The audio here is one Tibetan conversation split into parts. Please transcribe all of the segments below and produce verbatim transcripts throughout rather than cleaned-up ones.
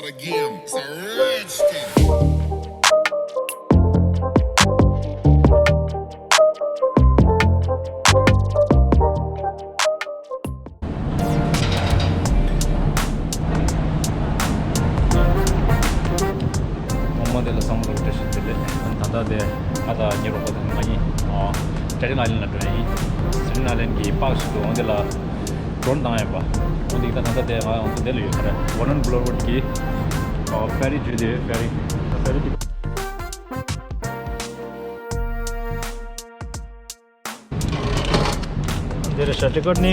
Again, it's a rich thing. ཐོག་མ་དེ་ལ་ཚང་མ་ལ་བཀྲ་ཤིས་བདེ་ལེགས། ད་ལྟ་དེ་ང་དང་ངའི་རོགས་པ་དང་ང་གཉིས་ཨ་Staten Island ལ་འགྲོ་ཡ་ཡིན། Staten Island གི་པཱག་ཞིག་འདུག་འོ་དེ་ལ་drone བཏང་ཡ་ཡིན་པ། འོ་དེ་ད་ད་ལྟ་དེ་ང་ང་ཚོ་དེ་ལ་ཡོད། ག་རེ། Vernon Boulevard གི་ཨ་ferry བརྒྱུད་དེ་ferry ferry དེ། འདི་རེད་ཤག། ཊི་ཀེཊ་ནི་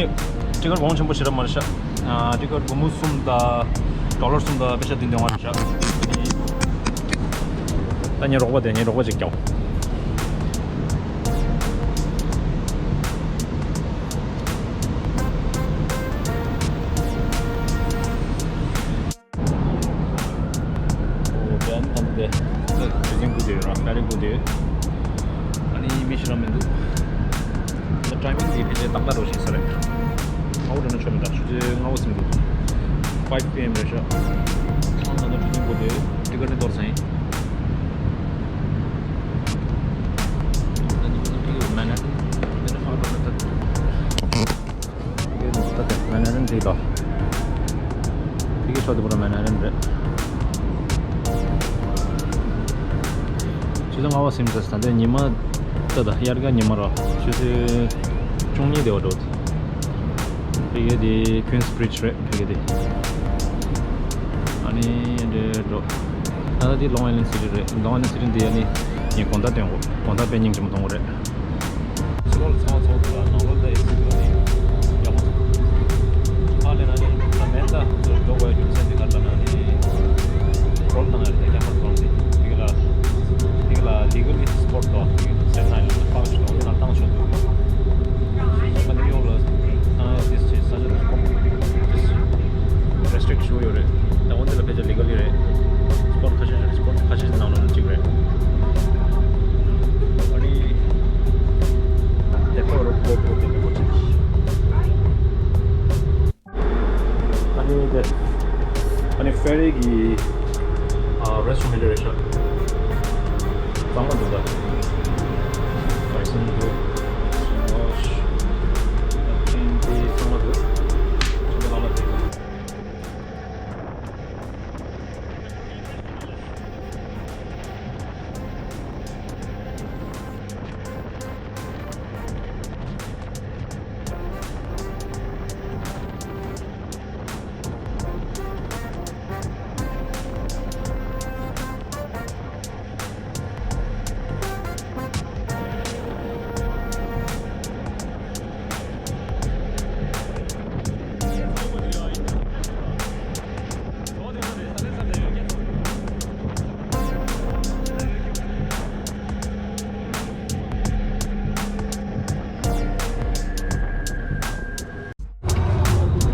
ཊི་ཀེཊ་གོང་ཆེན་པོ་ཞེ་དྲག་མ་རེད་ཤག། ཨ་ཊི་ཀེཊ་སྒོར་མོ་གསུམ་དང་ཌོ་ལར་གསུམ་དང་པེ་ཤ་བདུན་བདུན་ལྔ་རེད་ཤག། ད་ངའི་རོགས་པ་དེ་ངའི་རོགས་པ་ཅིག་རྒྱག། ཨོ་དེ་ཨ་ནི་ད་འདི་དེ་ད་དུས་ཆེན་སྒུག་བསྡད་ཡོད་ར། ཕེ་རི་སྒུག་བསྡད་ཡོད། ཨ་ནི་མི་ཞེ་དྲག་མི་འདུག། ད་ཊའི་མིང་འདི་ཕལ་ཆེར་ཏག་ཏག་རོ་ཞིག་ས་རེད། ང་འོ་འདྲ་ན་ཆོ་མི་འདུག། ཆུ་ཚོད་ལྔ་པ་ཟིན་འདུག། five P M རེད་ཤག། ཨང་ད་ནང་ཆུ་ཚོད་འགོ་དེ་ཊི་ཀེཊ་ནི་གཏོར་ཚར་ཡིན། ད་ནི་ཁོ་ཚོ་ཊི་ཀེཊ་མེད་ན་དེ་ནི་ཧ་གོ་ན་ད། ཕ་གི་ད་དེ་མན་ཧ་ཊན་འགྲིག་དོ། ཕ་གི་ཕྱོགས་དེ་པུ་ར་མན་ཧ་ཊན་རེད། ཆུ་ཚོད་ལྔ་པ་ཟིན་ཚར། ད་ལྟ་ཉི་མ་ད་ད་དབྱར་ཁ་ཉི་མ་རོ། ཆུ་ཚོད་བཅུ་གཉིས་དེ་བ་འགྲོ། ཕ་གི་དེ་Queens Bridge རེད་ཕ་གི་དེ། ཨ་ནི་འདྲེ་འགྲོ། ད་ལྟ་དེ་Long Island City རེད། Long Island City འདི་ཨ་ནི་ངས་དགོང་དག་སྟོན་དགོས། དགོང་དག་དཔེ་སྙིང་རྗེ་མོ་མཐོང་གི་རེད། ཕྱི་ལོགས་ཚང་མ་ཚོགས་འདུག་ལ་ནང་ལོགས་ལ་ཨེ་སི་འདུག་ནི་ཡག་པོ་འདུག། ཨ་ལས་ན་ནི་ད་མེད་ད་ཚོ་འགྲོ་དགོས་རྒྱུ་མཚན་དེ་ག་ལ་ན་ནི་ཌོ་རོན་བཏང་ཡ་རེད། ཀེ་མ་ར་ཌོ་རོན་དེ་དེ་ག་ལ་དེ་ག་ལ་ལི་གལ་ལི་སི་པོཊ་དོ། དེ་ག་ལ་སེ་ཊི་ལའེཊ་ལ་པག་ཞིག་དོ་དེ་ལ་བཏང་ཆོག་འདུག། ད་ནིའུ་ཡོག་ལ་ཨ་དེ་ཆེ་ས་ཆ་དེ་ཀོམ་པི་ལི་ཊི་རེ་སི་ཊི་རིག་ཞུ་ཡོད་རེད། ད་འོན་ཏེ་ལ་ཕལ་ཆེར་ལི་གལ་ལི་རེད། སི་པོཊ་ཁ་ཤས་ཤིག་རེད། སི་པོཊ་ཁ་ཤས་ཤིག་ནང་ལོགས་ལ་གཅིག་རེད། ཨ་ནི་དེ་ཁོ་རོ་ཁོ་ཁོ་དེ་ཁོ་ཆེ། ཨ་ནི་དེ་ཨ་ནི་ཕེ་རི་གི་ཨ་རེ་སི་ཊོ་རན་དེ་རེད་ཤག། གཙང་མ་འདུག་ད། ལའི་སན་སི་འདུག། ཝོ་ཆི། ཨ་ནི་དེ་གཙང་མ་འདུག། ཁྱིམ་པ་ལ་ལ་དེ།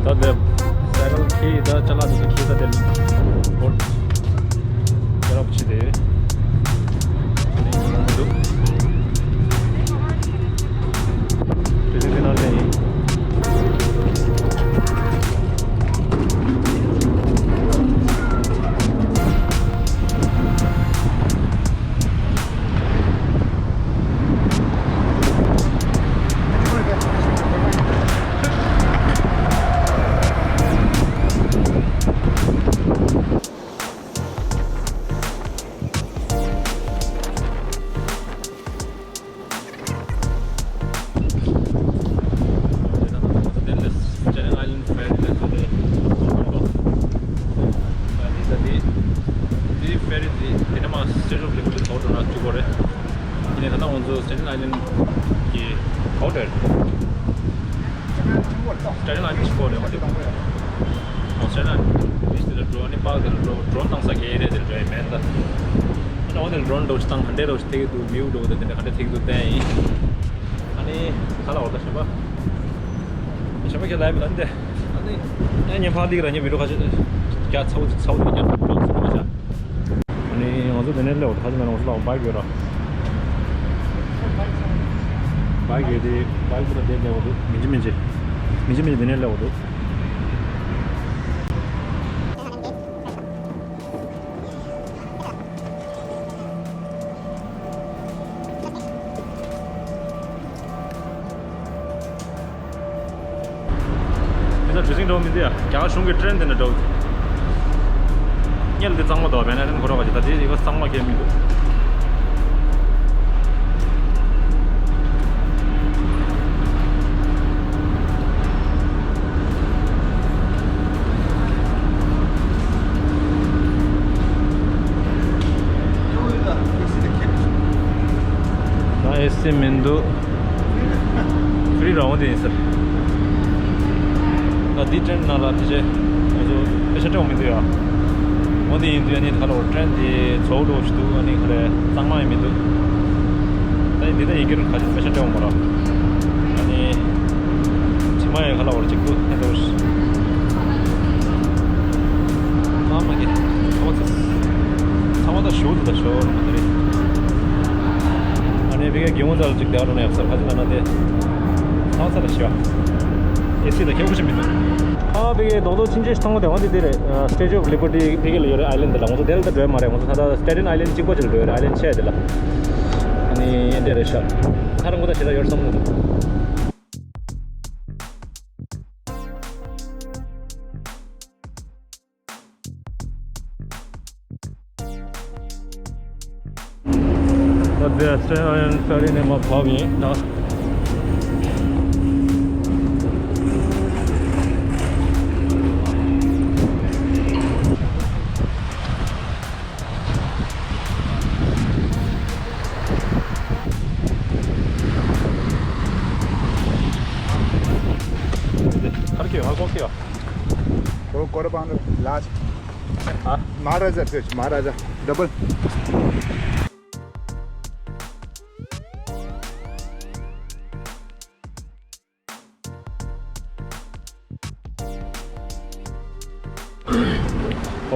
ད་དེ་སའི་ཀལ་ཁྱེར་ད་ཅ་ལག་དེ་ཚོ་ཁྱེར་ད་དེ་ཧོ་ཊེལ་རོགས་ཆེ་དེ་ནས་འགྲོ་མི་འདུག། དེ་ཚོ་དེ་ནང་ལ་ཡིན། Staten Island ferry ལ་ཚོར་རེད། ཨ་ནི་ད་དེ་དེ་ཕེ་རི་དེ་དེ་ནས་མར་Statue of Liberty ཚོར་འགྲོ་ན་བཅུ་གོ་རེད། ཡིན་ནའི་ད་ལྟ་ང་ཚོ་Staten Island གི་གོ་རེད། Staten Island གི་གོ་རེད་མ་རེད། ཨོ་Staten Island beach དེ་ལ་འགྲོ། ཨ་ནི་པཱག་དེ་ལ་འགྲོ། ཌོ་རོན་བཏང་ས་གི་ཨེ་རི་ཡ་དེ་ལ་འགྲོ་ཡ་མེད་ད། ཨ་ནི་འོ་དེ་ལ་ཌོ་རོན་འདྲ་བོ་ཞིག་བཏང་ག་འདྲས་འདྲ་བོ་ཞིག་ཐེག་གི་འདུག། མིའུ་འདྲ་བོ་དེ་འདྲ་ག་འདྲས་ཐེག་གི་འདུག་བལྟས་ཡིན། ཨ་ནི་ཁ་ལག་འོ་ད་ཞོན་པ། ཞོན་པ་ཁྱེད་ལ་ཡ་མི་ལ་འདི། ཨ་ནི་ཨ་ཉན་ཕ་ལིག་ར་ཉན་བི་ཌིའོ་ཁ་ཤས་རྒྱ་ཚ་བོ་ཚ་བོ་དེ་རྒྱ་འགྲོ་ཚུགས་མ་བྱ། ཨ་ནི་ང་ཚོ་དེ་ནས་སླེབས་འོ་ད་ཁ་ཅིག་མེད་ན་ང་ཚོ་ལ་བའིཀ་ཡོད་ར། བའིཀ་ཡོད་དེ་བའིཀ་པུ་ད་དེ་སླེབས་འོ་འདུག། མི་འཇི་མི་འཇི། མི་འཇི་མི་འཇི་དེ་ནས་སླེབས་འོ་འདུག། ད་གྲུ་གཟིངས་འགྲོ་མི་འདུག་ཡ། རྒྱ་གར་གཞུང་གི་ཊེན་འདི་ན་འགྲོ། སྔོན་ལ་འདི་གཙང་མ་འདུག་བེ་ན་ཊན་གོ་རོ་ག་ཅིག་ད་དེ་ཡི་ག་གཙང་མ་གས་མི་འདུག་ད་ཨེ་སི་མི་འདུག་ཧྥི་རི་རང་འོང་དེ་ཡིན་ཟེར། ད་འདི་ཊེན་ནང་ལ་དེ་ཆེ་ང་ཚོ་པེ་ཤ་སྤྲད་འོང་མི་འདུག་ཡ། འོང་དེ་ཡིན་དུས་ཨ་ནི་ད་ལོ་ཊེན་དེ་ཚོགས་འགྲོ་ཞིག་འདུག་ཨ་ནི་ག་རེ་གཙང་མ་ཡང་མི་འདུག་ད་འདི་ད་ཡིན་གྱི་རུ་ཁ་ཅིག་པེ་ཤ་སྤྲད་འོང་མ་ར། ཨ་ནི་ཕྱི་མ་ཡང་ག་ལ་བར་གཅིག་ཏུ་ཧེ་འགྲོ་ཞིག་ཨ་མ་གི་ཨོ་ཙི་ཚང་མ་ད་ཞོ་འདུག་ད་ཞོ་རུ་མ་ད་རེད། ཨ་ནི་ཕ་གིའི་རྒན་མོ་ཚ་ལ་གཅིག་བསྡད་རོགས་ན་ཡག་ས་ཁ་ཅིག་ན་ན་དེ། ཨེ་སི་དང་ཁྱད་པར་ཅིག་མི་འདུག་ཨ་ཕ་གིའི་རྡོག་རྡོག་ཕྱིན་ཆད་ཞིག་མཐོང་བ་དེ་འོ་དེ་དེ་རེད། Statue of Liberty ཕ་གི་ལ་ཡོད་རེད། ཨའི་ལན་དེ་ལ་ང་ཚོ་དེ་ལ་ད་འགྲོ་ཡ་མ་རེད། ང་ཚོ་ད་ལྟ་Staten Island གཅིག་པ་ཅིག་ལ་འགྲོ་ཡ་རེད། ཨའི་ལན་ཆེ་དེ་ལ། ཨ་ནི་འདི་རེད་ཤག་ཁ་རང་གོ་ད་ཞེ་དྲག་ཡོད་བསམ་གི་འདུག་ད་ལྟ་སི་ཊེན་ཨའི་ལན་ཕེ་རི་ནས་མར་བབས་ཡིན་ད། ཁར་ཁྱོད་ང་ཀོ་ཁྱོད། Go, go up on the last. ཨ། Maharaja church, Maharaja. Double.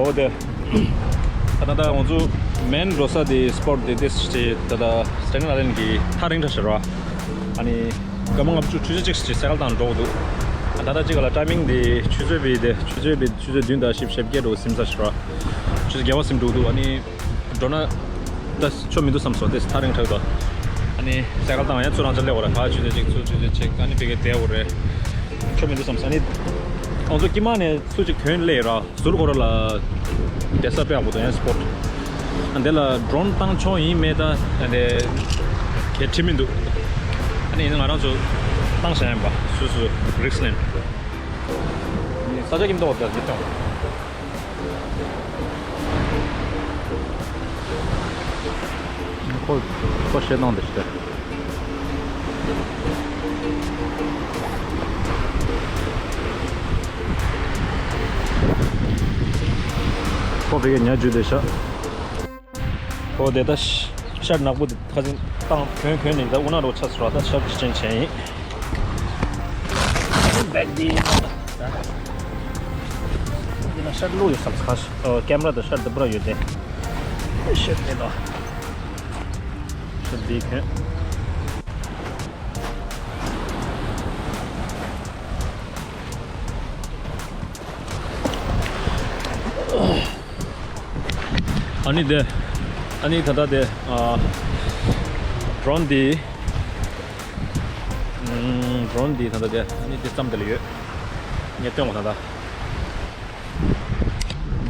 ཨོ་དེ། ད་ད་ང་ཚོ་མེན་འགྲོ་ས་དེ་སི་པོཊ་དེ་དེ་ཞེ་ད་ད་སི་ཊེན་ཨའི་ལན་གྱི་ཐག་རིང་ཐག་ཞེ་ར། ཨ་ནི་སྐར་མ་ལྔ་བཅུ་ཆུ་ཚོད་གཅིག་ཞེ་སའི་ཀལ་བཏང་འགྲོ་གི་འདུག་ད་ད་ཅིག་ག་ལ་ཊའི་མིང་དེ་ཆུ་ཚོད་པའི་དེ་ཆུ་ཚོད་པའི་ཆུ་ཚོད་བདུན་དང་བཞི་བཅུ་ཞེ་བརྒྱད་འགྲོ་ཟིན་ས་ཞེ་ར། ཆུ་ཚོད་བརྒྱད་པ་ཟིན་འགྲོ་གི་འདུག་ཨ་ནི། འགྲོ་ན་ད་ཆོ་མི་འདུག་བསམ་སོང་། དེ་ཐག་རིང་དྲགས་འདུག་ཨ་ནི་སའི་ཀལ་བཏང་ཡང་ཚུར་རང་ཅག་སླེབས་པ་རེད། ཕར་ཆུ་ཚོད་གཅིག་ཚུར་ཆུ་ཚོད་གཅིག་ཨ་ནི་ཕ་གིར་བསྡད་དགོས་རེད། ཆོ་མི་འདུག་བསམ་སོང་། ཨ་ནི་ང་ཚོ་དཀྱིལ་མ་ནས་ཚུར་གཅིག་ཐོན་སླེབས་ར་ཟུར་སྐོར་ལ་བསྡད་ས་དཔེ་ཡག་པོ་འདུག་ཡང་སི་པོཊ། ཨ་འདི་ལ་ཌོ་རོན་བཏང་ཆོག་ཡིན་མེད་ད་ཨ་འདི་གལ་ཁྲི་མི་འདུག་ཨ་ནི་ཡིན་ན་ང་རང་ཚོ་བཏང་བཞག་ཡིན་པ་སོ་སོ་རིགས་ལེན། ས་ཆ་ཁྱིམ་ཐོག་ད་ཉིས་སྟོང་། ཁོ་ཁོ་བཤད་སྟངས་དེ་ཞིག་རེད། ཁོ་བེ་གའི་ཉ་རྒྱུ་དེ་ཤ། ཁོ་དེ་ད་ཤར་ནག་པོ་དེ་ཁ་སང་བཏང་གྱོན་གྱོན་ནས་ད་འུ་ན་རོ་ཆ་སོ་ར་ད་ཤར་ཅན་ཅན་ཡིན། བེག་དེ་ཡིན་ད། འདི་ན་ཤར་ལོ་ཡོད་སམ་ཁ་ཤ་ཀེམ་ར་དང་ཤར་དུ་པུ་ར་ཡོད་དེ། ཤར་དེ་ལ་ཤར་དེ་གྱོན། ཨ་ནི་དེ། ཨ་ནི་ད་ལྟ་དེ། ཨ། ཌོ་རོན་དེ། ཨུམ། ཌོ་རོན་དེ་ད་ལྟ་དེ། ཨ་ནི་དེ་ཙམ་དེ་ལ་ཡོད། ངས་སྟོན་གོ་ད་ལྟ།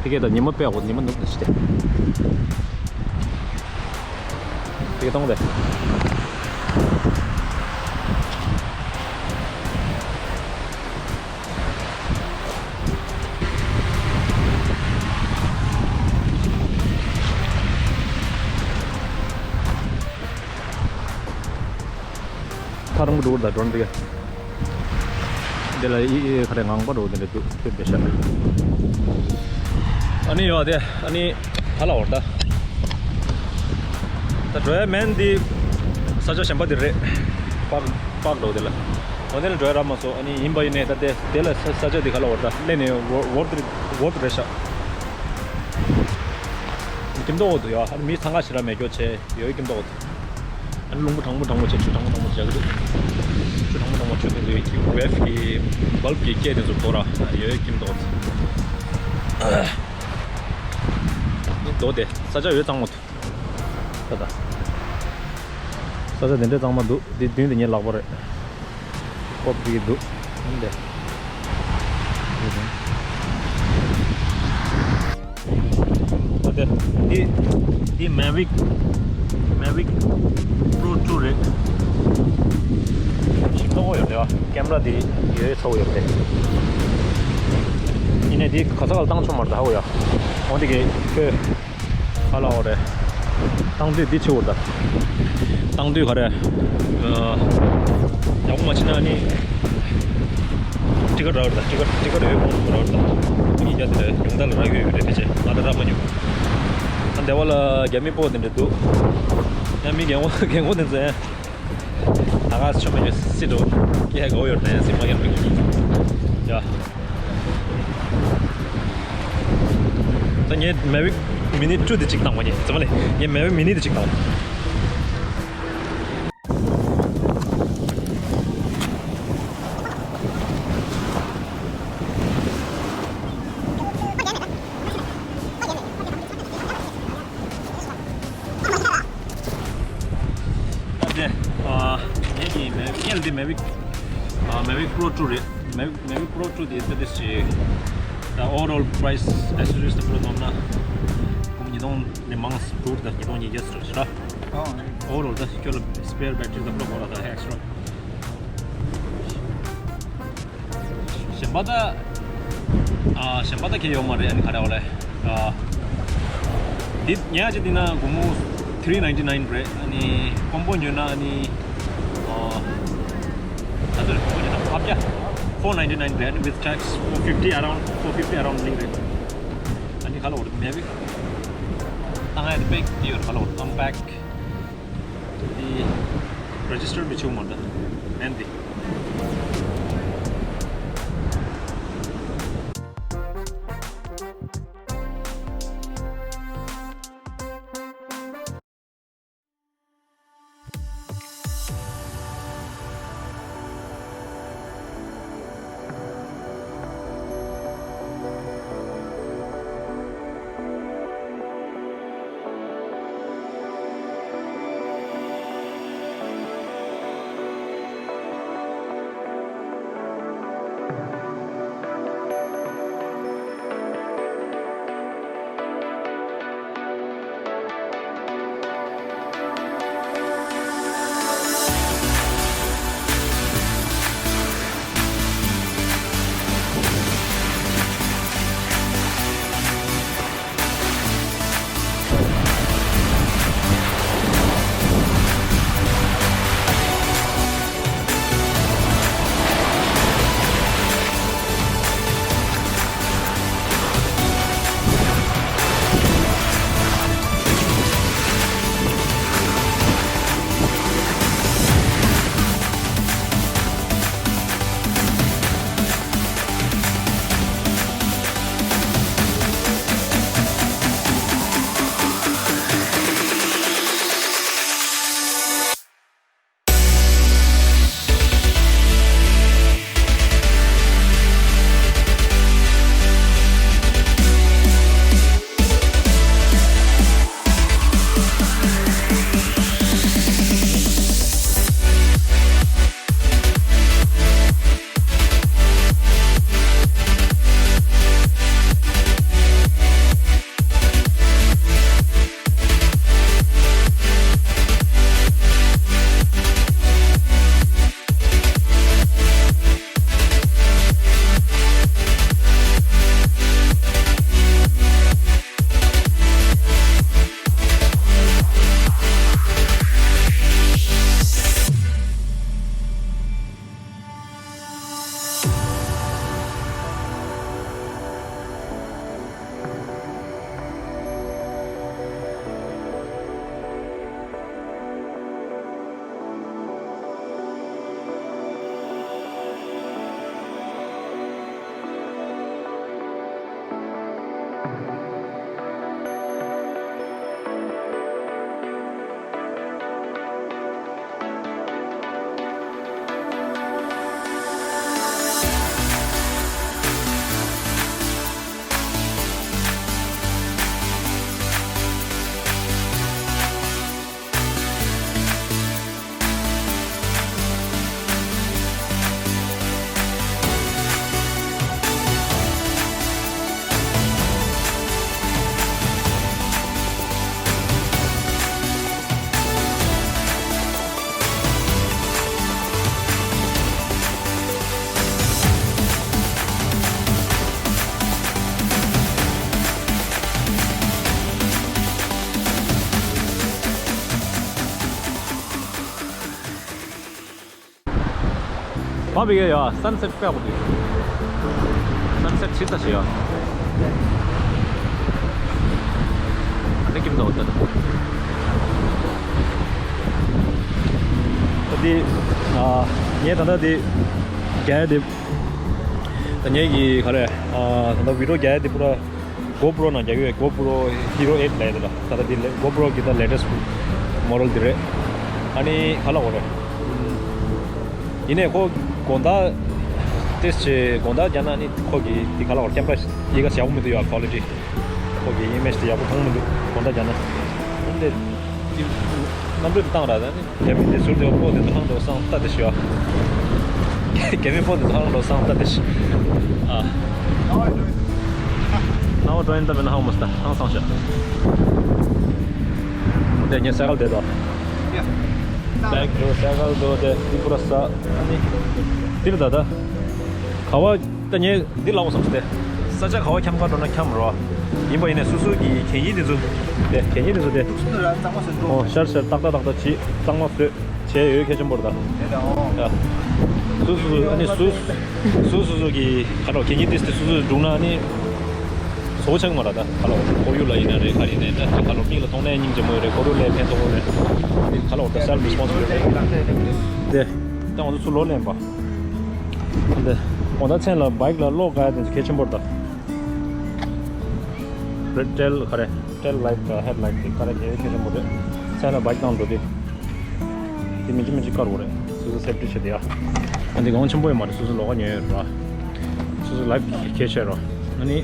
དེ་གས་ད་ཉི་མ་དཔེ་ཡག་པོ་ཉི་མ་ནུབ་ནས་ཤི་སྟེ། དེ་གས་གཏོང་དེ། ཐག་རིང་པོ་འགྲོ་གི་རེད་ད་ཌོ་རོན་དེ་གས། འདི་ལ་ཨི་ཨི་ག་རེ་ངང་པ་འགྲོ་དེ་འདྲ་འདུག་ཐོས་པའི་ཤ། ཨ་ནི་ཡོད་དེ་ཨ་ནི་ད་ལ་འོར་ད། ད་འགྲོ་ཡ་མེན་འདི་ས་ཆ་གཞན་པ་འདི་རེད། པག་པག་འགྲོ་དེ་ལ། འོ་དེ་ལ་འགྲོ་ཡ་རག་མ་སོང་ཨ་ནི་ཡིན་པ་ཡིན་ནས་ད་དེ་དེ་ལ་ས་ས་ཆ་འདི་ག་ལ་འོར་ད་སླེབས་ནས་འོར་འོར་དེ་འོར་དེ་རེད་ཤག་སྐྱིད་མདོག་འོག་ཏུ་ཡོད། ཨ་ནི་མི་ཚང་ཁ་ཞེ་དྲག་མེད་སྐྱོ་ཆེ་ཡོད་སྐྱིད་མདོག་འོག་ཏུ། ཨ་ནི་རླུང་བུ་གྲང་མོ་གྲང་མོ་ཆེ་ཆུ་གྲང་མོ་གྲང་མོ་ཆགས་ཀྱི་འདུག་ཆུ་གྲང་མོ་གྲང་མོ་ཆུ་དེ་ཚོའི་ཀྱི་ཝེབ་ཀྱི་བལབ་ཀྱི་སྐད་དེ་ཚོ་གཏོར་ར་ཡོད་སྐྱིད་མདོག་འོག་ཏུ། ཨ་ནི་མདོག་དེ་ས་ཆ་ཡོད་གཙང་མོ་འདུག་ད་ལྟ། ས་ཆ་དེ་འདྲའི་གཙང་མ་འདུག་འདི་མདུན་དེ་ངའི་ལག་པ་རེད། ཀོབ་ཀྱི་འདུག་འདི། འདི་འདི་Mavic Mavic Pro two རེད། ཞིག་ཚ་བོ་ཡོད་རེད་བ། ཀེམ་ར་འདི་ཡོད་ཚ་བོ་ཡོད་རེད། ཡིན་ནའི་འདི་ག་ས་ག་ལ་བཏང་ཆོག་མ་རེད་ད་ཧ་གོ་ཡ། འོ་འདི་གི་ཁྱོད། ཨ་ལ་འོ་རེད། བཏང་དུས་འདི་ཆེ་བོ་ད། བཏང་དུས་ག་རེ། ཡག་པོ་མ་བྱས་ན་ནི། ཊི་ཀེ་ཊི་རག་རེད་ད། ཊི་ཀེ་ཊི་ཊི་ཀེ་ཊི་ཡོད་གོང་དུ་རག་རེད་ད། ཉིས་བརྒྱ་དེ་རེད། ཉུང་མཐའ་ལ་རག་ཡོད་ཡོད་རེད་ཕལ་ཆེར། ང་ད་རག་མ་མྱོང་། ཨ་འདི་བ་ལ་རྒྱ་མི་པོ་དེ་འདྲ་འདུག་ཡང་མི་རྒན་གོག་རྒན་གོག་དེ་ཚོ་ཡང་། ད་ག་ཆོ་མ་ཉོ་སྲིད་འགྲོ། སྐྱེ་དགའ་བོ་ཡོད་ན་ཡང་སྲིད་མ་ཡོད་མི་གི། ཡ། ད་ངས་Mavic Mini two དེ་གཅིག་བཏང་བ་ཉེ་ཚང་མ་ལས་ངས་Mavic Mini དེ་གཅིག་བཏང་བ། ཨ་ཏེ། ཨ་ངེད་ཀྱི་མེ་ངེད་འདི་Mavic ཨ་Mavic Pro two རེད། Mavic Mavic Pro two དེ་ཏེ་ཏེ་ཞིག་ད་overall price accessories དང་པོ་ལ་བསྡོམས་ན་ཉིས་སྟོང་ལས་མང་སུ་འགྲོ་རེད། ད་ཉིས་སྟོང་ཉིས་བརྒྱ་ཙམ་ཞིག་ར། ཨོ་overall ད་ཁྱོད་ལ་spare battery དང་པོ་ལ་ད་extra གཞན་པ་ད། ཨ་གཞན་པ་ད་གས་ཡོད་མ་རེད། ཨ་ནི་ག་རེ་བ་ལས། ཨ་འདི་ཉལ་ཅིག་འདི་ན་སྒོར་མོ་three ninety nine རེད། ཨ་ནི་ཀོམ་པོ་ཉོས་ན་ཨ་ནི་ཨ་ད་ཚོད་རེད། ཀོམ་པོ་ཉོས་ན་ལྔ་བརྒྱ། four ninety nine རེད། ཨ་ནི་with tax four fifty around, four fifty around ལིང་རེད། ཨ་ནི་ག་ལ་འོར་མེ་བི་ད་ང་ཡ་དེ་པེག་དེ་ཡོད་རེད། ག་ལ་འོར་ཀམ་པེག་དེ་register མི་བྱུང་མ་རེད། མེན་དེ། ཨ་བི་གེ་ཡ། སན་སེཊ་དཔེ་ཡག་པོ་འདུག་སན་སེཊ་ཆི་ས་ཞིག་ཡ། ཨ་ནི་ཀིམ་དང་ད། ད་འདི། ཨ། ངས་ད་ལྟ་འདི་རྒྱག་ཡ་འདི། ད་ངས་ཀྱི་ག་རེ། ཨ། ད་ལྟ་བི་ཌི་ཡོ་རྒྱག་ཡ་འདི་པུ་ར་GoPro ནང་རྒྱག་ཡོད། GoPro Hero eight ལབ་ཡ་འདི་ལ། ད་ལྟ་འདི་ལས་GoPro གི་ད་ལེ་ཊེ་སི་ཊི་མོ་ཌེལ་འདི་རེད། ཨ་ནི་ག་ལབ་དགོས་རེད། ཡིན་ནའི་ཁོ་དགོང་དག་ཏེས་ཆེ་དགོང་དག་རྒྱག་ན་ནི་ཁོ་གི་དེ་ག་ལ་བར་ཀེམ་ར་ཡི་ག་ཡག་པོ་མི་འདུག་ཡ། ཁོ་ལི་ཊི། ཁོ་གི་ཨི་མེཇ་དེ་ཡག་པོ་མཐོང་མི་འདུག་དགོང་དག་རྒྱག་ན། འདི་རྣམ་འགྲེལ་དེ་བཏང་ར། ད་ནི་རྒྱ་མི་དེ་ཟུར་དེ་པོ་དེ་ཚོ་ཧང་འགྲོ་སང་ལྟ་དེ་ཤི་ཡ། རྒྱ་མི་པོ་དེ་ཚོ་ཧང་འགྲོ་སང་ལྟ་དེ་ཤི། ཨ། Now doing the ཧང་མོ་སྟ་ཧང་སང་ཤ། དེ་ངས་སའི་ཀལ་དེ་དོ། སའི་ཀལ་དེ་དོ་དེ་ཏི་པུ་ར་ས། ཨ་ནི་ཏིལ་ད་ད། ག་བ་ད་ངས་འདི་ལབ་བསམ་སྟེ། ས་ཆ་ག་བ་འཁྱམ་ག་འགྲོ་ན་འཁྱམ་རོ། ཡིན་པ་ཡིན་ནས་སོ་སོ་གི་གད་སྙིགས་འདི་ཚོ། དེ་གད་སྙིགས་འདི་ཚོ་དེ། ཨོ་ཤར་ཤར་ཏག་ཏག་ཏག་ཏག་བྱེད། གཙང་མ་བཟོས་བྱས་ཡོད་གལ་ཆེན་པོ་རེད་ད། ཡ། སོ་སོ་སོ་ཨ་ནི་སོ་སོ་སོ་སོ་གི་ག་རེ་གད་སྙིགས་ཏིས་ཏི་སོ་སོ་སྒྲུག་ན་ནི། བཟོ་ཆགས་མ་ར་ད་ག་ལོ། ཁོར་ཡུག་ལ་ཡིན་ན་རེད། ག་རེ་ཡིན་ནའི་ད་ག་ལོ་མིག་ལ་མཐོང་ནའི་སྙིང་རྗེ་མོ་རེད། ཁོར་ཡུག་ལ་ཕན་ཐོགས་རེད། འདི་ག་ལོ་ད་self responsibility རེད། དེ་ད་ང་ཚོ་ཚུར་ལོག་ལེན་པ། དེ་དགོང་དག་མཚན་ལ་བྷའིཀ་ལ་གློག་ག་ཡ་དེ་ཚོ་གལ་ཆེན་པོ་རེད་ད། རེད་ཊེལ་ག་རེ། ཊེལ་ལའེཊ་དང་ཧེཌ་ལའེཊ་དེ་ག་རེ་གལ་ཆེན་པོ་རེད། མཚན་ལ་བྷའིཀ་བཏང་འགྲོ་དུས། དེ་མི་འཇིགས་མི་འཇིགས་དཀར་བོ་རེད། སོ་སོ་སེབ་ཊི་བྱེད་དེ་ཡ། ཨ་འདི་གོང་ཆེན་པོ་ཡོད་མ་རེད། སོ་སོ་ལོགས་ཀ་ཉོས་ཡོད་ར། སོ་སོ་ལའེཕ་གལ་ཆེ་རོ། ཨ་ནི།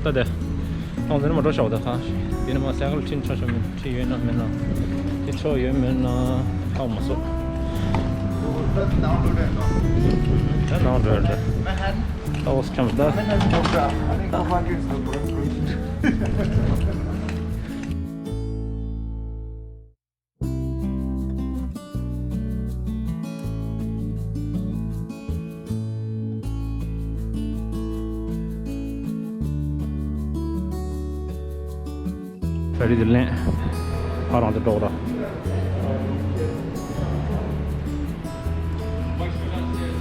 ད་དེ། ཁོང་ཚོ་ནི་མ་འགྲོ་ཤག་ད་ཁ། དེ་ནི་མ་སའི་ཀལ་ཁྲིན་ཆོག་ཤོག་མིན་ཁྲིན་ཡོད་ན་མེད་ན། དེ་ཆོག་ཡོད་མེད་ན། ཧ་མ་སོ། ད་ནང་འགྲོ་ཡོད་རེད། ད་འོ་སྐྱམ་ད། ཕེ་རི་དེ་ལེན། ཕ་རང་དུ་འགྲོ་ར།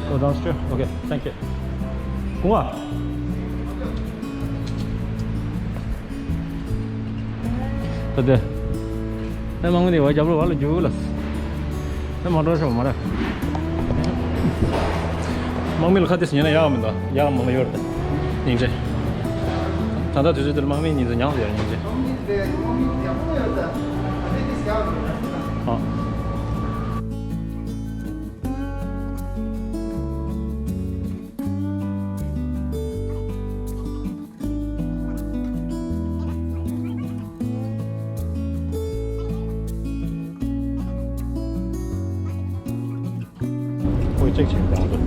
Go downstairs. Okay, thank you. ཀུང་ཨ། ད་དེ། ད་མང་མི་དེ་བ་རྒྱབ་ལོ་བ་ལ་རྒྱུག་ལ། ད་མ་འགྲོ་ཤོག་མ་རེད། དམག་མི་ལ་ཁ་ཏིས་ཉན་ན་ཡག་མི་འདུག་ཡག་མང་ཡོད་རེད། སྙིང་རྗེ། ད་ལྟ་དུས་ཚོད་འདིར་དམག་མི་གཉིས་ཚོ་མྱངས་ཡོད་རེད། སྙིང་རྗེ། ཨ། ཁོས་ཅེག་བྱེད་ཀྱི་འདུག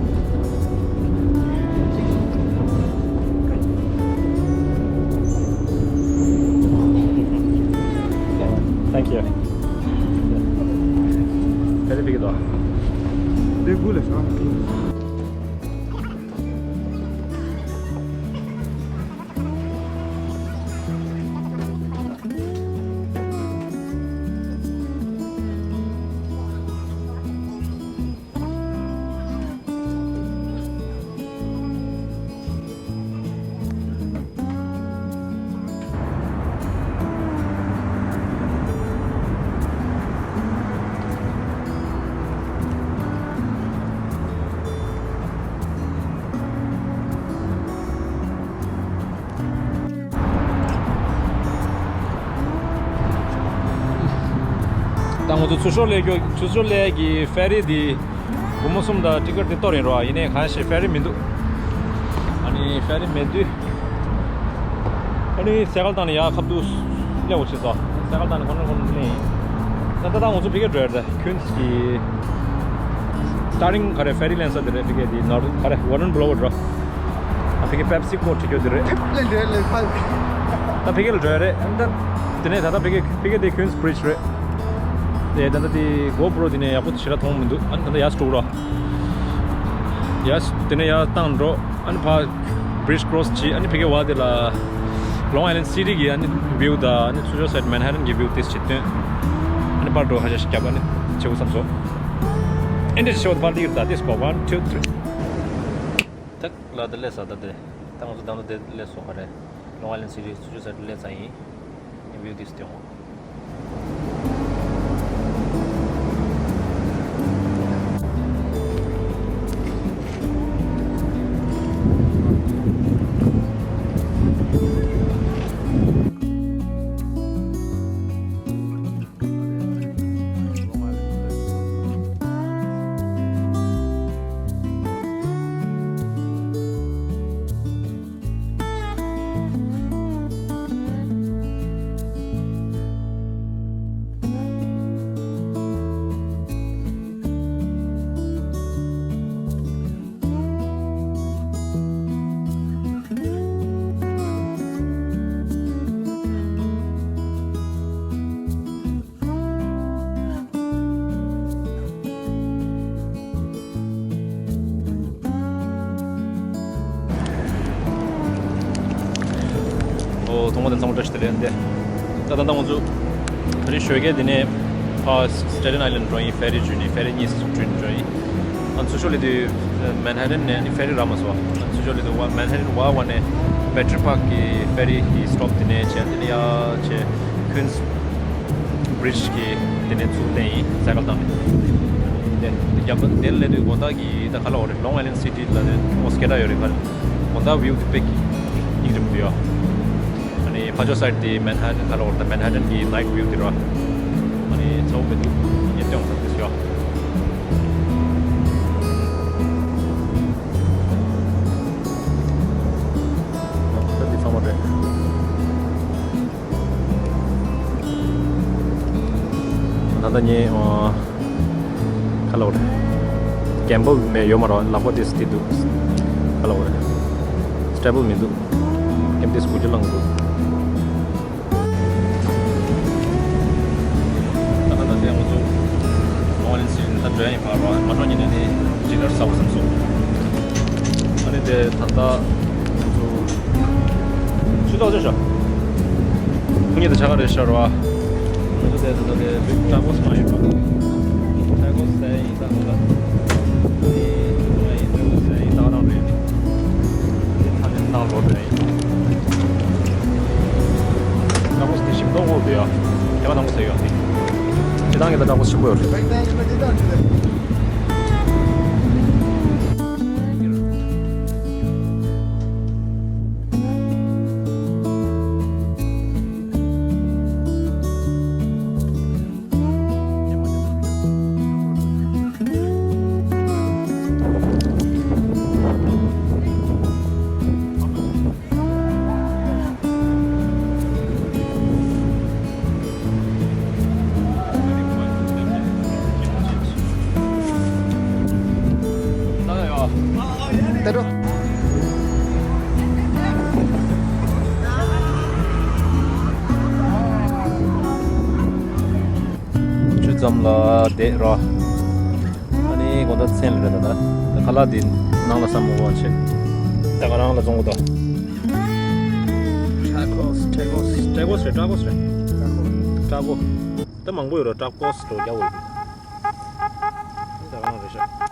Thank you. Very big door. འདི་དགུ་ལས་བྱུང་། ད་ང་ཚོ་ཚུར་ཤོར་སླེབས་རྒྱུ། ཚུར་ཤོར་སླེབས་ཀྱི་ཕེ་རི་འདི་སྒོར་མོ་གསུམ་དང་ཊི་ཀེཊ་འདི་གཏོར་ཡིན་རོ། ཡིན་ནའི་གང་ཞིག་ཕེ་རི་མི་འདུག་ཨ་ནི་ཕེ་རི་མེད་དུས། ཨ་ནི་སའི་ཀལ་བཏང་ནས་ཡར་ཁ་ཐུག་སླེབས་འོ་བྱེད་སོ། སའི་ཀལ་བཏང་ནས་ཁོ་ན་ཁོ་ན་སླེབས་ཡིན། ད་ད་ལྟ་ང་ཚོ་ཕ་གིར་འགྲོ་ཡ་རེད། ཁུན་སི་གི་སི་ཊར་ཊིང་ག་རེ་ཕེ་རི་ལེན་ས་དེ་རེད། ཕ་གི་དེ་ནོར་ག་རེ་ཝར་ནོན་བྷོ་ལོ་ཝར་ཌི་རོ། ཨ་ཕ་གི་པེབ་སི་ཀོ་ཊི་ཁྱོད་དེ་རེད། ལེན་འགྲོ་ལེན་པ། ད་ཕ་གི་ལ་འགྲོ་ཡ་རེད། ད་དེ་ནས་ད་ལྟ་ཕ་གི་ཕ་གི་དེ་ཁུན་སི་བྷི་རིཇ་རེད། དེ་ད་ལྟ་དེ་གོ་པྲོ་དེ་ནས་ཡག་པོ་ཞེ་དྲག་མཐོང་མི་འདུག་ཨ་ནི་ད་ལྟ་ཡར་འགྲོ་རོགས། ཡར་དེ་ནས་ཡར་བཏང་འགྲོ། ཨ་ནི་ཕར་བྷི་རིཇ་ཀྲོ་སི་བྱེད། ཨ་ནི་ཕ་གི་བ་དེ་ལ་ལོང་ཨའི་ལན་སི་ཊི་གི་ཨ་ནི་བིའུ་དང་ཨ་ནི་ཚུར་ཕྱོགས་སའིཌ་མན་ཧ་ཊན་གི་བིའུ་ཏོག་ཙམ་བྱེད་སྟོན། ཨ་ནི་ཕར་འགྲོ་ཁ་ཤས་ཤིག་རྒྱབ། ཨ་ནི་བྱེད་དགོས་བསམ་སོང་། ཨེ་འདྲ་ཞིག་ཕར་སླེབས་ད་ཏོག་ཙམ་གོ། One, two, three. ལ་དེ་སླེབས་ས་ད་དེ། ད་ང་ཚོ་ད་ལྟ་དེ་སླེབས་སོང་ག་རེད། Long Island City ཚུར་ཕྱོགས་སའི་ཌི་སླེབས་ཚར་ཡིན། View this དེ་འོང་། ཨོ། ཐོག་མ་དེ་ཚང་མ་བཀྲ་ཤིས་བདེ་ལེགས་འདི། ད་ད་ལྟ་ང་ཚོ་ད་རེས་ཞོགས་ཀས་འདི་ནས་ཕར་Staten Island འགྲོ་ཡིན། ཕེ་རི་བརྒྱུད་ནས་ཕེ་རི་གཉིས་བརྒྱུད་འགྲོ་ཡིན། ཨ་ཚུར་ཕྱོགས་སླེབས་དུས་Manhattan ནས་ནི་ཕེ་རི་རག་མ་སོང་། ཨ་ཚུར་ཕྱོགས་སླེབས་དུས་Manhattan བར་བར་ནས་Battery Park གི་ཕེ་རི་གི་སི་ཊོབ་འདི་ནས་བྱས་འདི་ནས་ཡར་བྱས་Queens Bridge གི་དེ་ནས་ཚུར་བསྡད་ཡིན་སའི་ཀལ་བཏང་ནས། དེ་རྒྱབ་དེ་སླེབས་དུས་དགོང་དག་གི་ད་ག་ལ་འོ་རེད། Long Island City ལ་དེ་ཨོ་སྐད་གྲགས་ཡོད་རེད་ག་རེ། དགོང་དག་view དེ་དཔེ་སྙིང་རྗེ་མོ་འདུག་ཡ། ཨ་ནི་ཕར་ཕྱོགས་སའི་ཌི་དེ་Manhattan ག་ལ་འོ་རེད། ད་Manhattan གི་night view དེ་རེད་བ། ཨ་ནི་ཚ་བོ་དཔེ་འདུག་ངས་སྟོན་འོང་ད་དེ་ཤོག་ད་འདི་ཚང་མ་རེད། ད་ལྟ་ངས་ཨ་ག་ལ་འོ་རེད། གན་བལ་མེད་ཡོད་མ་རེད། ལག་པ་དེ་སི་ཏི་འདུག་ག་ལ་འོ་རེད། སི་ཊེ་བལ་མི་འདུག་གན་དེ་སི་གུ་ཅི་ལངས་འདུག་ད་ལྟ་ད་ལྟ་ང་ཚོ་ལོང་ཨའི་ལེན་ཌི་སི་ཊི་ད་འགྲོ་ཡ་ཡིན། ཕར་རོ་མ་འགྲོ་ཉིན་ནས་ནི་ཌི་ནར་ཟ་བ་བསམ་སོང་། ཨ་ནི་དེ་ད་ལྟ་ང་ཚོ་ཆུ་ཏོག་ཅོ་ཤོག་ཁོ་གཉིས་དང་ཆ་ག་རེད་ཤར་བ། ང་ཚོ་དེ་ད་ལྟ་དེ་ཊ་ཀོ་སི་མ་ཡིན་པ། ཊ་ཀོ་སི་ཟ་ཡ་ཡིན་ད་ང་ཚོ། ཨ་ནི་ང་ཡིན་ཊ་ཀོ་སི་ཟ་ཡ་ཡིན་ད་ག་རང་རེད། དེ་ད་ནས་ནང་ལོག་འགྲོ་ཡ་ཡིན། ཊ་ཀོ་སི་དེ་ཞིམ་མདོག་ཁ་པོ་འདུག་ཡ། དེ་ག་ནང་ག་ཟ་ཡོད་དེ། སྤྱིར་བཏང་གི་ད་ཊ་ཀོ་སི་ཞིམ་པོ་ཡོད་རེད། ཆུ་ཙམ་ལ་བསྡད་རོགས། ཨ་ནི་དགོང་དག་མཚན་ལ་རེད་ད། ད་ཁ་ལག་འདི་ནང་ལ་བསམ་བློ་བྱེད། ད་ག་རང་ལ་བཙོང་གི་འདུག་ཊ་ཀོ་སི། ཊ་ཀོ་སི། ཊ་ཀོ་སི་རེད། ཊ་ཀོ་སི་རེད། ཊ་ཀོ་སི་རེད། ཊ་ཀོ་སི། ད་མང་པོ་ཡོད་རེད། ཊ་ཀོ་སི་འགྲོ་རྒྱག་འོས་ཀྱི། ད་ག་རང་རེད་ཤག